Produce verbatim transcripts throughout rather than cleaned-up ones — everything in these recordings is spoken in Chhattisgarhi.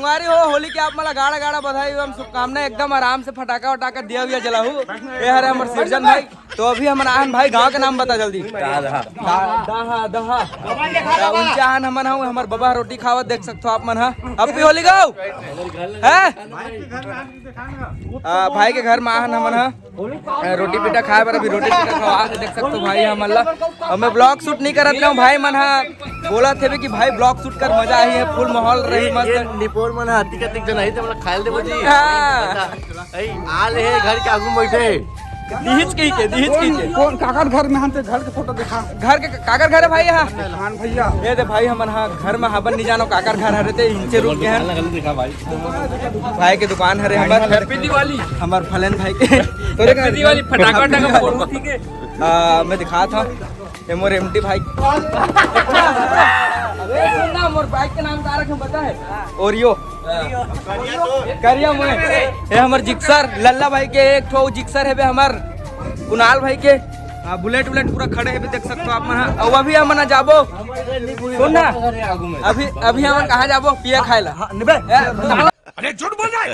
संगवारी हो, होली के आप मन ला गाड़ा गाड़ा बधाई एवं शुभकामना। एकदम आराम से फटाका वटाका दिया उया जलाहू। ये हरे हमर सिरजन भाई। तो अभी हमन आहन भाई, गांव के नाम बता जल्दी। दहा दहा। उनके आहन हमन हूँ, हमर बबा रोटी खावत देख सकते हो आप मन हा। Happy होली गाओ। है। आ, भाई के घर में आहन हमन हा। ए, रोटी पीटा खाए बर अभी रोटी पीटा खवा के देख सकते हो भाई हमन ला। अब मैं vlog shoot नहीं करत रहूं, भाई मन हा बोलत हेबे कि भाई vlog shoot कर, मजा आही है, full माहौल रही ये, मस्त। ये निपोर मन हा अतिक अतिक जन आही ते मतलब खाए दे बजी। हाँ। भाई, आ ले घर के आगू में बैठे। दिहिच कही के, दिहिच कही के। कौन काकर घर में हमसे घर के फोटो दिखा? घर के काकर घर है भाई? हाँ। खान भैया। ये दे भाई, हमन हा घर में हाबन नहीं जानो काकर घर हरे ते इनसे रुक के हैं। दिखा भाई। भाई के दुकान हरे हमर। Happy Diwali। हमर फलन भाई के। तोरे घर Happy Diwali, फटाका वटाका फोड़ू, ठीक है? आ, मैं दिखा था। ये मोर एमटी भाई। अबे सुन ना, मोर बाइक के नाम का रखे बता है? ओरियो। करिया मैं। ये हमर जिक्सर, लल्ला भाई के एक ठो जिक्सर है बे हमर, कुणाल भाई के। हाँ, बुलेट उलेट पूरा खड़े है बे, देख सकते हो आप मन। हाँ, अब अभी हमन जाबो। सुन ना, अभी, अभी हमन कहाँ जाबो? पिया खाए ला। हाँ, निबे। ए, अरे झूठ बोल रहा है,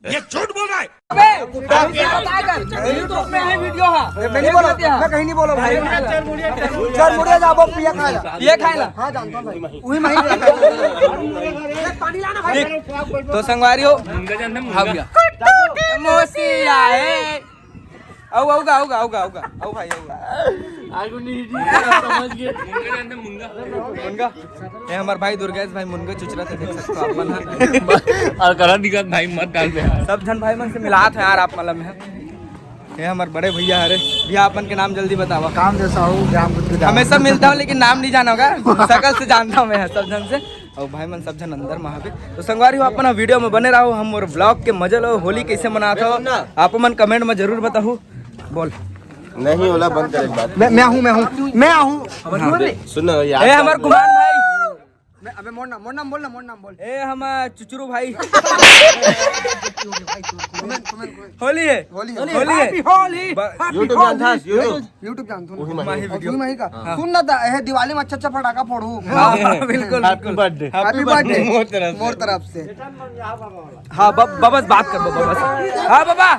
ये झूठ बोल रहा है। अबे, अभी से बताया कर, YouTube पे है वीडियो हा। मैं नहीं बोला, मैं कहीं नहीं बोला भाई। चल मुड़िया जाबो पिया खाए ला। पिया खाए ला। हाँ, जानता हूँ भाई। वही मैं ही ठीक। तो संगवारी हो, हाँ भैया। मोसिया है। आऊ, आऊ गा, आऊ गा, आऊ गा, आऊ गा, आऊ भाई, आऊ गा। आगू नहीं जी, समझ गए। मुनगा। ये हमार भाई दुर्गेश भाई मुनगा चुचरा थे, देख सकते हो आप मन। और करा दिक्कत भाई मत डाल दे यार। सब जन भाई मन से मिलात है यार आप, मतलब में। ये हमार बड़े भैया हरे। भैया, अपन के नाम जल्दी बतावा। काम जैसा हो, ग्राम कुछ भी हमेशा मिलता हूँ, लेकिन नाम नहीं जाना होगा। शकल से जानता हूँ मैं सब जन से। और भाई मन सब जन अंदर में हवे। तो संगवारी हो, अपन वीडियो में बने रहो, हम और vlog के मजे लो। होली कैसे मनात हो, आप मन comment में जरूर बताहू। बोल। नहीं, ओला बंद करे बात। मैं, मैं हूँ, मैं हूँ, मैं हूँ। हाँ। सुनो यार। ए, हमार गुमान भाई। मैं, अबे मोर नाम, मोर नाम बोल ना, मोर नाम बोल। ए, हम चुचुरू भाई। होली है। होली है। होली है। Happy होली। ब- Happy YouTube होली। जानता है, YouTube। YouTube जानता हूँ। वही माही। माही और वीडियो। वही माही का। हाँ। सुन ना दा, ए, दिवाली में अच्छा अच्छा फटाका फोड़ू। हाँ, हाँ, बिल्कुल, Happy बिल्कुल। Birthday। Happy Happy birthday। Birthday। मोर तरफ से। मोर तरफ से। हाँ, ब-, बबस बात कर, बबस। हाँ, बाबा,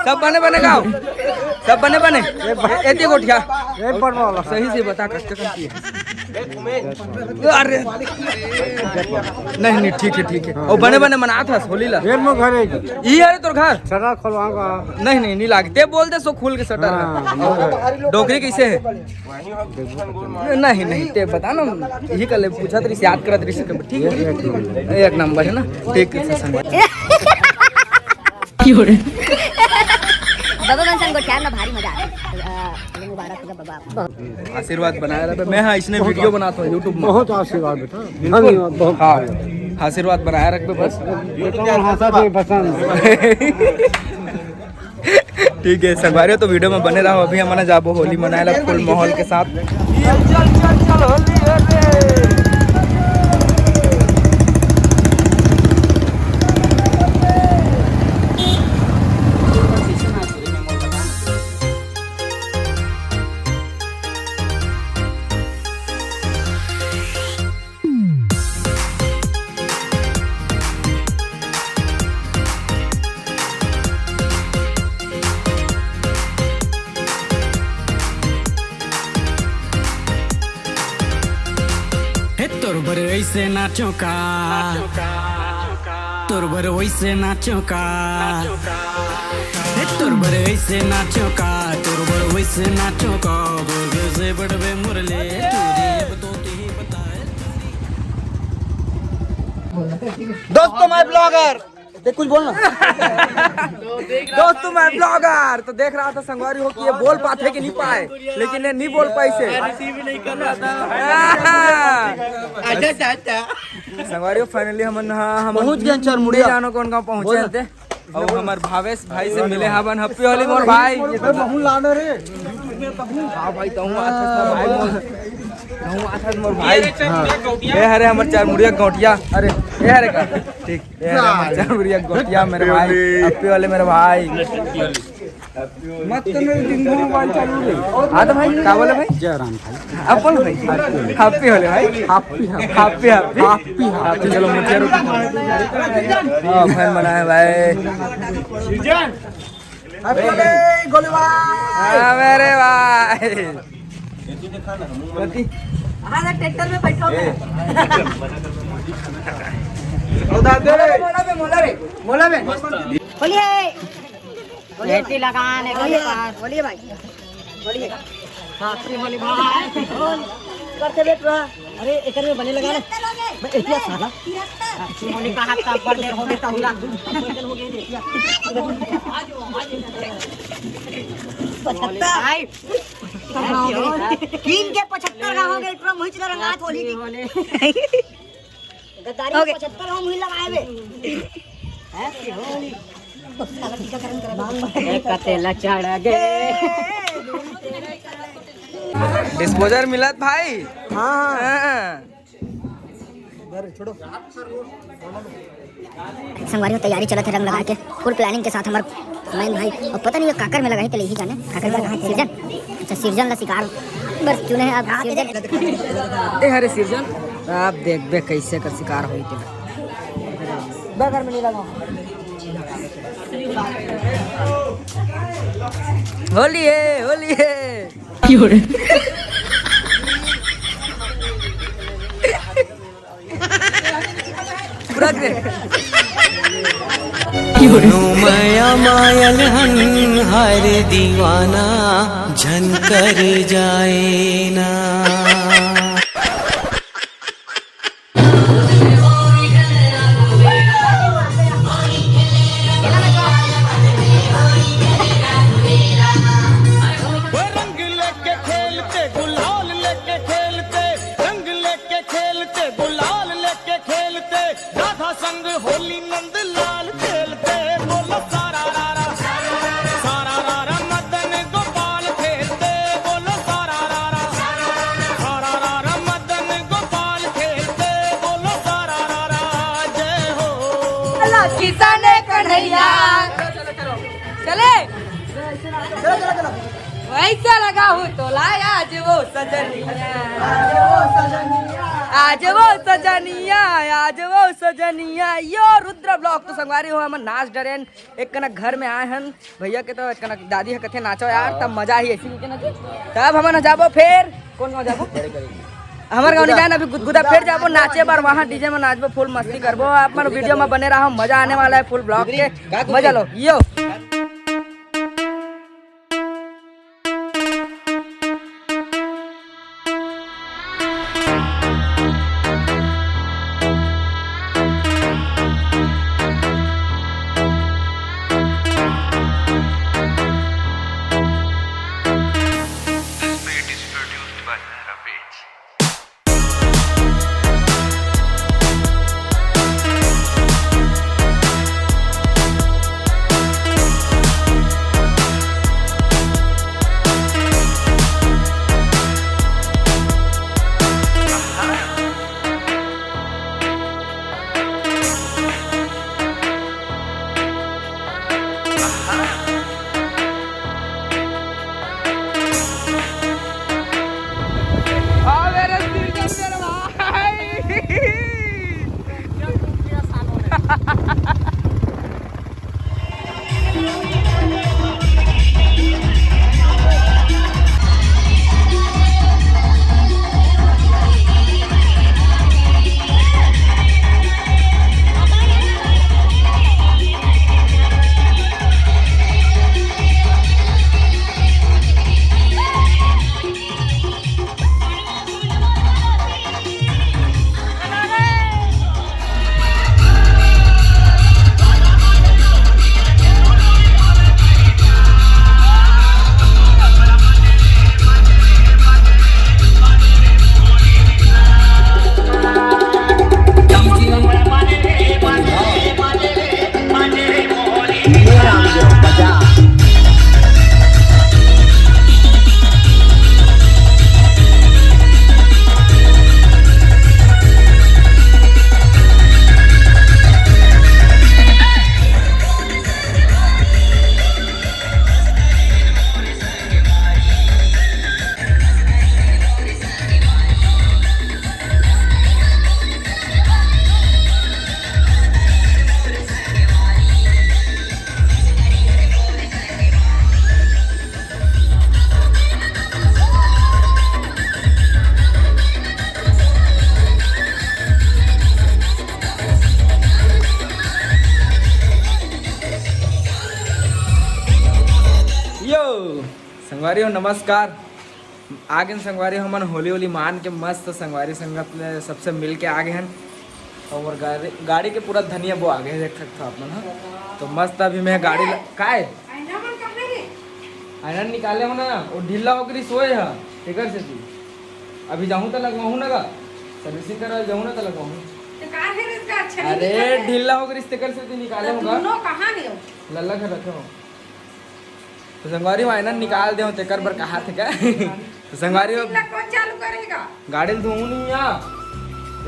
सब बने बने गाओ। सब बने बने। ए, एती गोठिया। ए, बड़वा वाला। सही से बता, कस कसम की है। अरे। नहीं, नहीं, ठीक है, ठीक है। ओ, बने बने मनात हस होली ला। ये मोर घर है जी। ई हरे तोर घर? शटर खोलवाऊंगा। नहीं, नहीं, नहीं लागे। ते बोल दे सो खोल के शटर। हाँ, मोर घर। डोकरी कैसे है? नहीं, नहीं, ते बता ना, यही कल पूछा तरी, याद करा तरी से, ठीक है? एक नंबर है ना, ठीक है, संगवारी। बाबा मन संग गोठियार में भारी मजा आथे। अ, मुबारक हो बाबा। आशीर्वाद बनाए रहे। मैं हाँ, इसने वीडियो बनाता हूँ YouTube में। बहुत आशीर्वाद बेटा, धन्यवाद, बहुत। हाँ, आशीर्वाद बनाए रखबे बस। बेटा, हंसा दे पसंद। ठीक है संगवारी हो, तो वीडियो में बने रहो। अभी हमन जाबो होली मनाए ला फुल माहौल के साथ। चल, चल, चल, चल, होली है रे। हे तोर बर ऐसे नाचो का, तोर बर वैसे नाचो का, हे तोर बर ऐसे नाचो का, तोर बर वैसे नाचो का, बोल से बड़वे मुरले चोरी अब तो तू ही बताए। दोस्तों, मैं ब्लॉगर, ते कुछ बोलना। दोस्तों, मैं ब्लॉगर तो देख रहा था संगवारी हो कि ये बोल पाते कि नहीं पाए, लेकिन ये नहीं बोल पाई से। रिसीव नहीं कर रहा था। अच्छा, अच्छा, अच्छा। संगवारी हो, finally हमन, हाँ, हम पहुंच गए चार मुड़िया। जानो कौन गांव पहुंचे थे। और हमार भावेश भाई से मिले हावन। Happy होली मोर भाई। ये तो महू लाना रे। हाँ भाई, तहूँ आथस मोर भाई मोर। तहूँ आथस मोर भाई। हाँ। ये हरे हमर चार मुड़िया गौटिया। अरे, ये हरे का। ठीक। ये हरे हमर चार मुड़िया गौटिया मेरे भाई। Happy होली मेरे भाई। मत तो नहीं, दिन भर मोबाइल चालू रही। हाँ तो भाई, का बोले भाई? जय राम भाई। अपन भाई, हैप्पी होली भाई। Happy, happy. Happy, happy. Happy, happy. चलो, मुझे रोटी खाओ। हाँ, फैन बनाए भाई। हैप्पी होली, गोलू भाई। हाँ, मेरे भाई। हाँ, ट्रैक्टर में बैठा हूँ मैं। मोला बे, मोला बे, मोला बे। होली है। एती लगान, एकर बोलिए, पास। बोलिए भाई, बोलिए। साक्षी बोली भाई। करते बेट रहा। अरे, एकर में बने लगा ना। मैं एतिया साला। साक्षी बोली कहा, तब पर देर हो गई, तहुला। पचहत्तर। भाई। कीन के पचहत्तर का हो गए, पूरा मुहिच रंगात होली की। गद्दारी हो गए। पचहत्तर हम ही लगाए बे। हैं? होली। एक कतेला चढ़ गए। डिस्पोजल मिलत भाई। हाँ। हाँ। अरे, छोड़ो। संगवारी हो, तैयारी चलत हे रंग लगा के, फुल प्लानिंग के साथ हमर मैन भाई। अब पता नहीं ये काकर में लगा है, तो यही जाने काकर में लगा है। सिरजन, अच्छा, सिरजन ला सिकार बस चुने हैं अब। सिरजन, ए हरे सिरजन, आप देखबे कैसे कर सिकार होई तेला। बगर में नहीं लगा। होली है, होली है। पूरा ग्रे। मया मायल हन हर दीवाना झन कर जाए ना। वो रंग लेके खेलते, गुलाल लेके खेलते, रंग लेके खेलते, गुलाल लेके खेलते, राधा संग होली नंद लाल खेलते। बोलो सारा रा रा, सारा रा रा, मदन गोपाल खेलते। बोलो सारा रा रा, सारा रा रा, मदन गोपाल खेलते। बोलो सारा रा रा, जय हो। अल्लाह किसान कन्हैया। चले। वैसा लगा हूँ तो लाया आज वो सजनिया, आज वो सजनिया, आज वो सजनिया। यो रुद्र ब्लॉग तो संगवारी हो, हमन नाच डरेन। एक कनक घर में आए हन भैया के, तो एक कनक दादी ह कथे नाचो यार, तब मजा ही ऐसी के नाचे। तब हमन जाबो फेर, कौन गाँव जाबो? हमर गाँव नहीं जाए ना, अभी गुदगुदा फेर जाबो नाचे बर, वहाँ डीजे में नाचबो, फुल मस्ती करबो। आप मन वीडियो में बने रहो, मजा आने वाला है फुल ब्लॉग के। मजा लो यो। संगवारी हो, नमस्कार। आ गेन संगवारी हो, हमन होली होली मान के मस्त संगवारी संगत ले सबसे मिल के आ गे हन। और गाड़ी, गाड़ी के पूरा धनिया बो आ गे, देख सकथो आप मन, हाँ। तो मस्त अभी मैं गाड़ी ल-, काय? आईना मन कहाँ रे? आईना निकाले हो ना, वो ढीला होकर सोए है, तेकर से तू। अभी जाहूँ तो लगवाहूँ ना गा, सर्विसिंग करा जाहूँ ना तो लगवाहूँ। तो कार है इसका अच्छा नहीं अरे, निकल है। ढीला होकर तेकर से तू निकाले तो होगा। दोनों कहाँ है? लल्ला घर रखे हो। तो संगवारी हो, आईना निकाल दे हो, तेकर बर कहा थे का? तो संगवारी हो, मशीन ला कौन चालू करेगा? गाड़ी ल धोऊं नहीं या?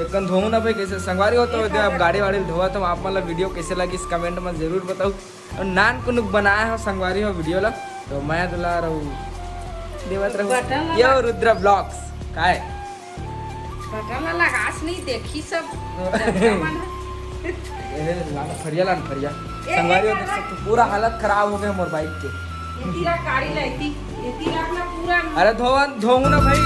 एक कन धोऊं ना भाई, कैसे संगवारी हो? तो एक दे, अब आदत गाड़ी वाड़ी ल धोवा, तो आप मन ला वीडियो कैसे लगिस, कमेंट में जरूर बताओ। और नान कुनुक बनाए हो संगवारी हो वीडियो ला, तो मैं दुला रहू, देवत रहू। बटन ला ये लगा। रुद्र ब्लॉग्स, काय? बटन ला लगास नहीं, देखी सब जनता मन ह। ए, लान फरिया, लान फरिया। ए, संगवारी हो, ए, देख सकते, पूरा हालत खराब हो गया मोर बाइक के। ये तीरा गाड़ी ला, एती, ये तीरा अपना पूरा अरे धोवन, धोऊं ना भाई,